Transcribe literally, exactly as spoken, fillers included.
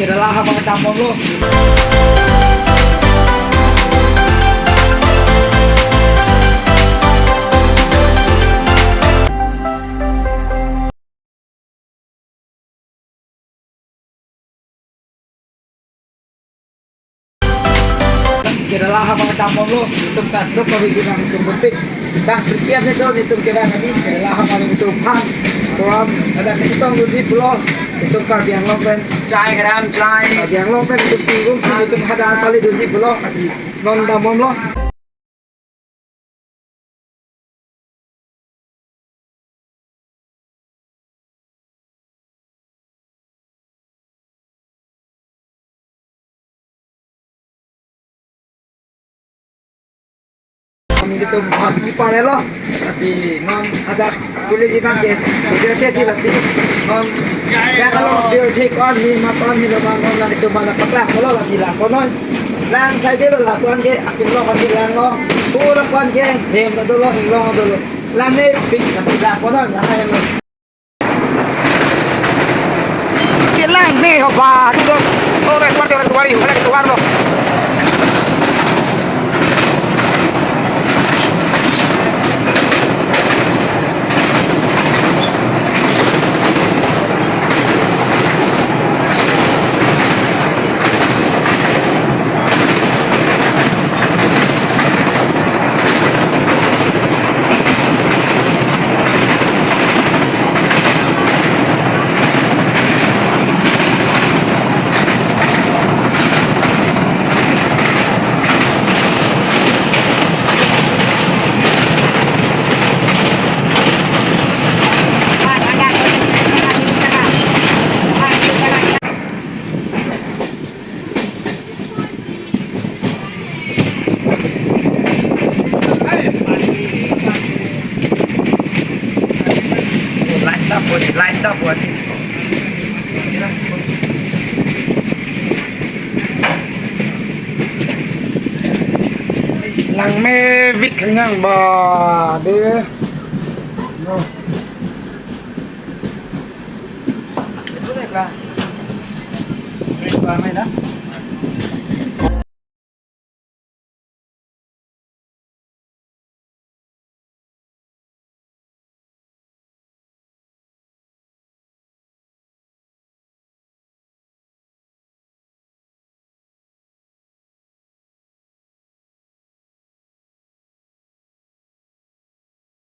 Kerala ahamar damlo. Kerala ahamar damlo, itum kadokave kevang itum bupik. Bang pirthe ave do itum kevang adi, Kerala ahamar itum aphan. Program hadak ketong dodi pulo, itum Karbi Anglong pen. Chai gram chai. Karbi Anglong pen itum chingrum si itum hadak kali dodi pulo, non damlo. Kami itum bhagi parelo, lasi non hadak kuli di bangke, dia ceti lasi non ya kalau dia take on ni maton ni lo bang non lasi itum mana paklak lo lasi la konon. Lang sai de lo la kon ke akin lo kon ke lang lo. Pura kon ke hem ta dolo, inglong dolo. Lang ne pik lasi la konon, na hai lo. Kelang me ho ba, tu do. Ore, kuar, ore, kuar, ore, kuar, ore. Langme vik kanyang ba de. No. Itu deh, Kak. Ini apa, Mai, dah?